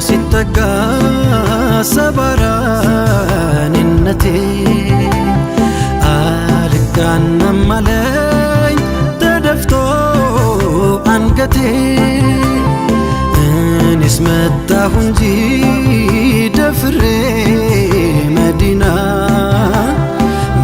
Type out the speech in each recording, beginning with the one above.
ሲጠጋ ሰባራ እኔነቴ አልጋናም አለኝ ተደፍቶ አንገቴ። እኔስ መጣሁ እንጂ ደፍሬ መዲና፣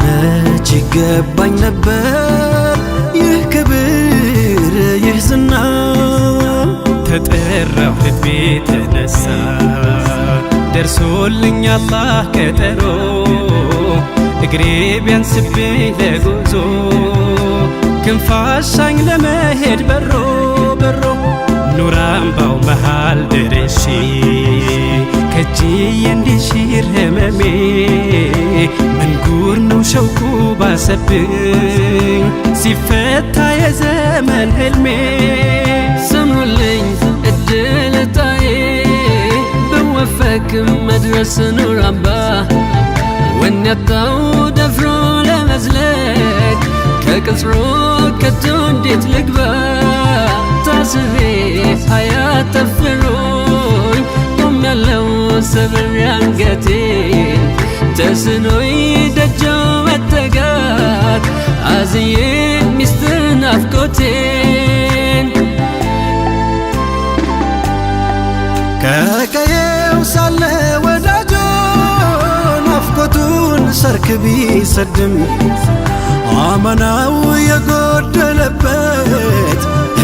መች ይገባኝ ነበር ይህ ክብር ይህ ዝና። ተጠራሁ፣ ልቤ ተነሳ፣ ደርሶልኝ አላህ ቀጠሮ። እግሬ ቢያንስብኝ ለጉዞ፣ ክንፋሻኝ ለመሄድ በሮ በሮ። ኑር አምባው መሃል ደርሼ ከእጅ እንዲሽር ህመሜ፣ መንጉር ነው ሸውቁ ባሰብኝ ሲፈታ የዘመን ህልሜ። ሰምሮልኝ እድል ዕጣዬ ብወፈቅ መድረስ ኑር አምባ፣ ወኔ ያጣው ደፍሮ ለመዝለቅ ከቅጽሮ ከቶ እንዴት ልግባ? ታስሬ ሀያት ጠፍሮኝ ቆሜያለሁ ሰብሬ አንገቴን፣ ተስኖኝ ደጃው መጠጋት አዝዬ ሚስጥር ናፍቆቴን። ከቀየው ሳለ ወዳጆ ናፍቆቱን ሰርክ ቢሰድም፣ አመናው የጎደለበት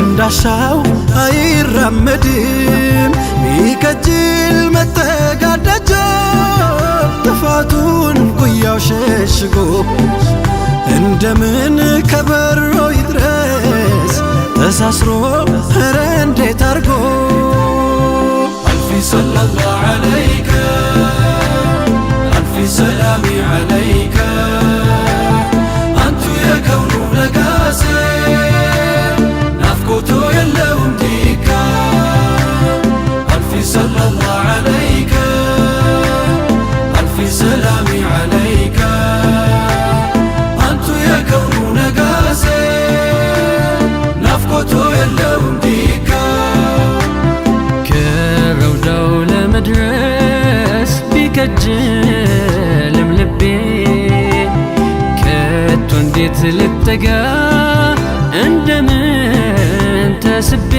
እንዳሻው አይራመድም። ቢከጅል መጠጋት ደጆ ጥፋቱን ጉያው ሸሽጎ፣ እንደምን ከበሮ ይድረስ ተሳስሮ ኧረ እንዴት አርጎ? ألف صلى الله عليك، ألف سلام عليك، አንቱ የከውኑ ለጋሴ ናፍቆቶ የለውም ዲካ። ألف صلى الله عليك، ألف سلام عليك፣ አንቱ የከውኑ ነጋሴ ናፍቆቶ የለውም ዲካ። ከረውዳው ለመድረስ ቢከጅልም ልቤ፣ ከቶ እንዴት ልጠጋ እንደምን ተስቤ?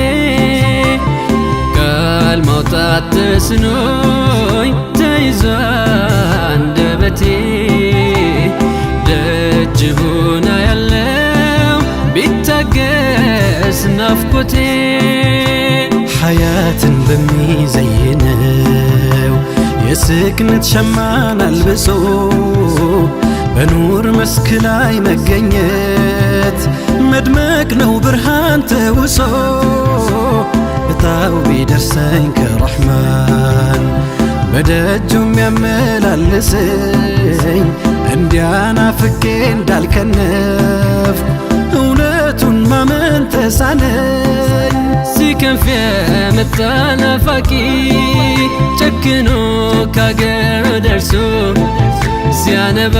ቃል ማውጣት ተስኖኝ ተይዞ አንደበቴ፣ ደጅ ሆና ያለው ቢታገስ ናፍቆቴ። ሐያትን በሚዘይነው የስክነት ሸማን አልብሶ በኑር መስክ ላይ መገኘት መድመቅ ነው ብርሃን ተውሶ። እጣው ቢደርሰኝ ከረሕማን በደጁ የሚያመላልሰኝ፣ እንዲያናፍቄ እንዳልከነፍ እውነቱን ማመን ተሳነኝ። ሲከንፍ የመጣ ናፋቂ ጨክኖ ካገሩ ደርሶ ሲያነባ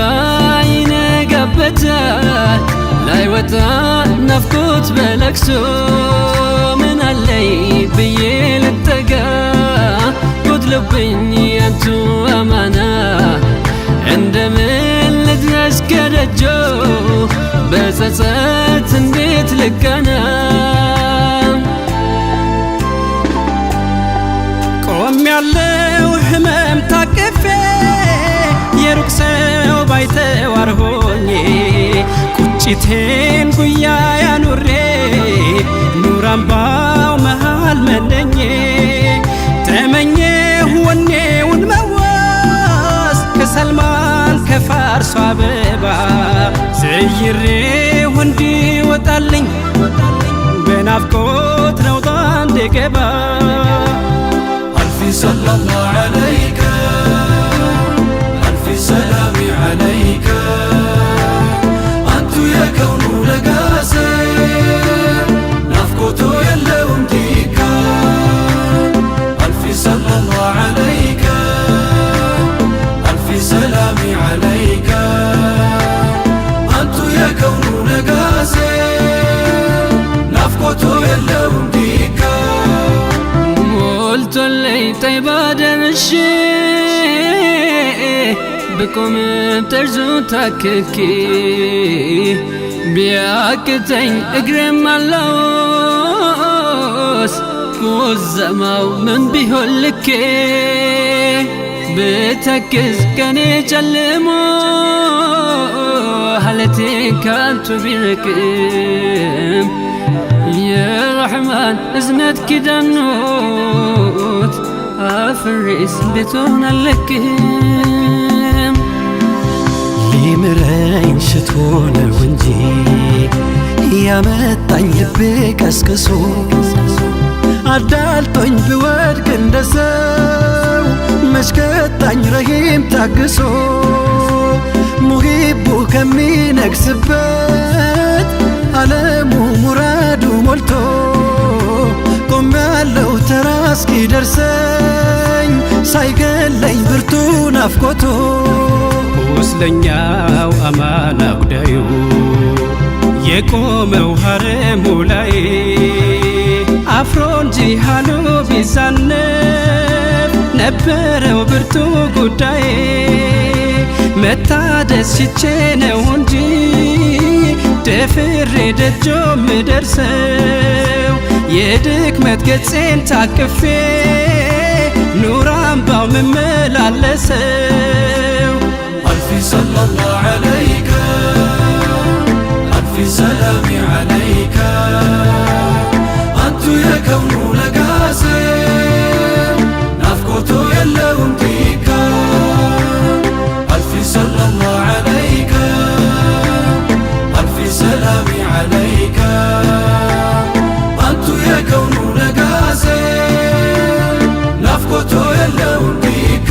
ይነጋበታል፣ ላይወጣ ናፍቆት በለቅሶ። ምን አለይ ብዬ ልጠጋ? ጎድሎብኝ ያንቱ አማና፣ እንደምን ልድረስ ከደጆ? በጸጸት እንዴት ልቀና? ቆም ያለው ህመም ታቅፌ፣ የሩቅ ሰው ባይተዋር ሆኜ፣ ቁጭቴን ጉያ ያኑሬ ኑር አምባው መሃል መነኜ። ተመኘሁ ወኔውን መዋስ ከሰልማን ከፋርሷ አበባ፣ ዘይሬው እንዲወጣልኝ በናፍቆት ነውጣ እንድገባ። ألف صلى الله عليك، ألف سلام عليك፣ አንቱ የከውኑ ለጋሴ ናፍቆቶ የለውም ዲካ። ألف صلى الله عليك، ألف سلام عليك፣ አንቱ የከውኑ ነጋሴ ናፍቆቶ የለውም ዲካ። ሞልቶልኝ ጠይባ ደርሼ ብቆምም ጠርዙ ታክኬ ቢያቅተኝ እግሬም አላውስ ቁዘማው ምን ቢሆን ልኬ ብተክዝ ቀኔ ጨልሞ ሀለቴን ካንቱ ቢርቅም የረሕማን እዝነት ኪዳኖት አፍሬስ ቤቶን አለቅም። ሊምረኝ ሽቶ ነው እንጂ ያመጣኝ ልቤ ቀስቅሶ፣ አዳልጦኝ ብወድቅ እንደ ሰው መሽከጣኝ ረሂም ታግሶ፣ ሙሂቡ ከሚነግስበት ዓለሙ ሙራዱ ሞልቶ ቆሜያለሁ ተራ እስኪደርሰኝ ሳይገለኝ ብርቱ ናፍቆቶ። ቁስለኛው አማና ጉዳዩ የቆመው ሀረሙ ላይ አፍሮ እንጂ ሃሉ ቢዛነፍ ነበረው ብርቱ ጉዳይ፣ መታደስ ሽቼ ነው እንጂ ደፍሬ ደጆ ምደርሰው፣ የድክመት ገጼን ታቅፌ ኑር አምባው ምመላለሰው። ألف صلى الله عليك، ألف سلام عليك، አንቱ የከውኑ ለጋሴ ናፍቆቱ የለውም ቲካ። ألف صلى الله عليك، ألف سلام عليك، አንቱ የከውኑ ለጋሴ ናፍቆቱ የለውም ቲካ።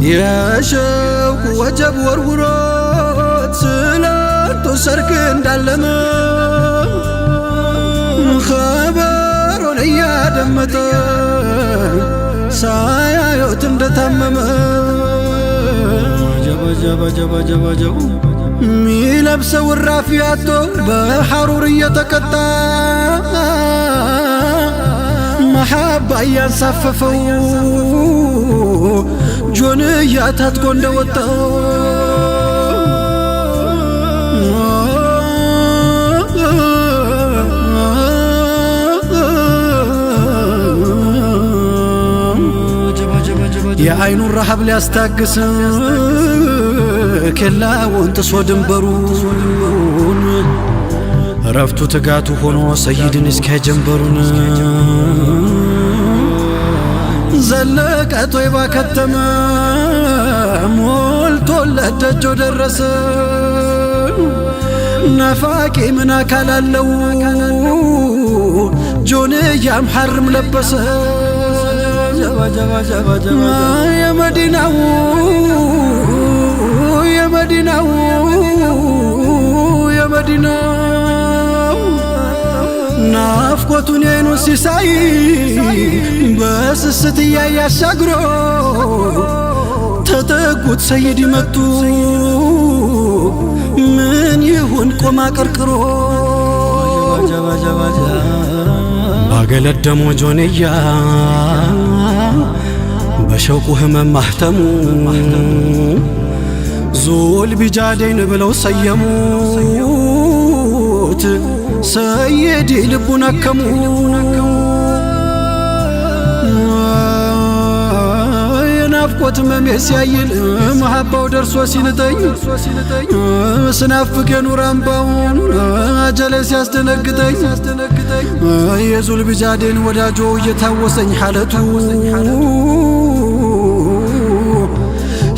የሸውቁ ወጀብ ወርውሮት ስላንቱ ሰርክ እንዳለመ ኸበሩን እያደመጠ ሳያዩት እንደታመመ ሚለብሰው እራፊ አጥቶ በሐሩር እየተቀጣ መሐባ እያንሳፈፈው ጆንያ ታጥቆ እንደወጣ። የአይኑን ረሃብ ሊያስታግስ ኬላውን ጥሶ ድንበሩን እረፍቱ ትጋቱ ሆኖ ሰይድን እስኪያይ ጀንበሩን ዘለቀ ጦይባ ከተመ ሞልቶለት ደጆ ደረሰ። ናፋቂ ምን አካል አለው ጆንያም ሐርም ለበሰ። የመዲናው የመዲናው የመዲናው ናፍቆቱን የአይኑን ሲሳይ በስስት እያየ አሻግሮ ተጠጉት ሰይድ መጡ ምን ይሁን ቆማ ቀርቅሮ ባገለደሞ ጆንያ በሸውቁ ህመም ማህተሙ ዙል ቢጃደይን ብለው ሰየሙት። ሰይድ ልቡን አከሙ። የናፍቆት ህመሜ ሲያይል መሐባው ደርሶ ሲንጠኝ ስናፍቅ የኑር አምባውን አጀሌ ሲያስደነግጠኝ የዙል ቢጃዴን ወዳጆ እየታወሰኝ ሐለቱ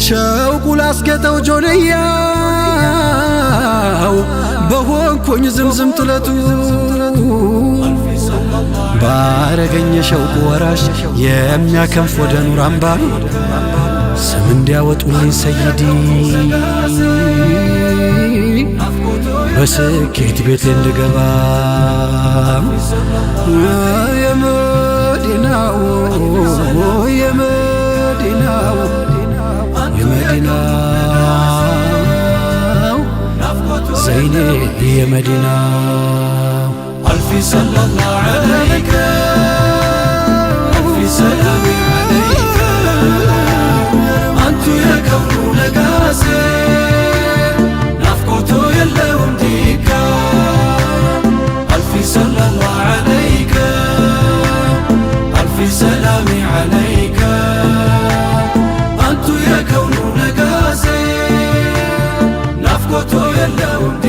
ሸውቁ ላስጌጠው ጆንያው በሆንኩኝ ዝምዝም ጥለቱ ባረገኝ የሸውቁ ወራሽ የሚያከንፍ ወደ ኑር አምባ ስሜ እንዲያወጡልኝ ሰይዲ በስኬት ቤት እንድገባ የመዲናው የመዲናው የመዲናው ዘይኔ የመዲናው ألف صلى الله عليك ألف سلام عليك አንቱ የከውኑ ነጋሴ ናፍቆቶ የለውም ዲካ ألف صلى الله عليك ألف سلام عليك አንቱ የከውኑ ነጋሴ ናፍቆቶ የለውም ዲካ።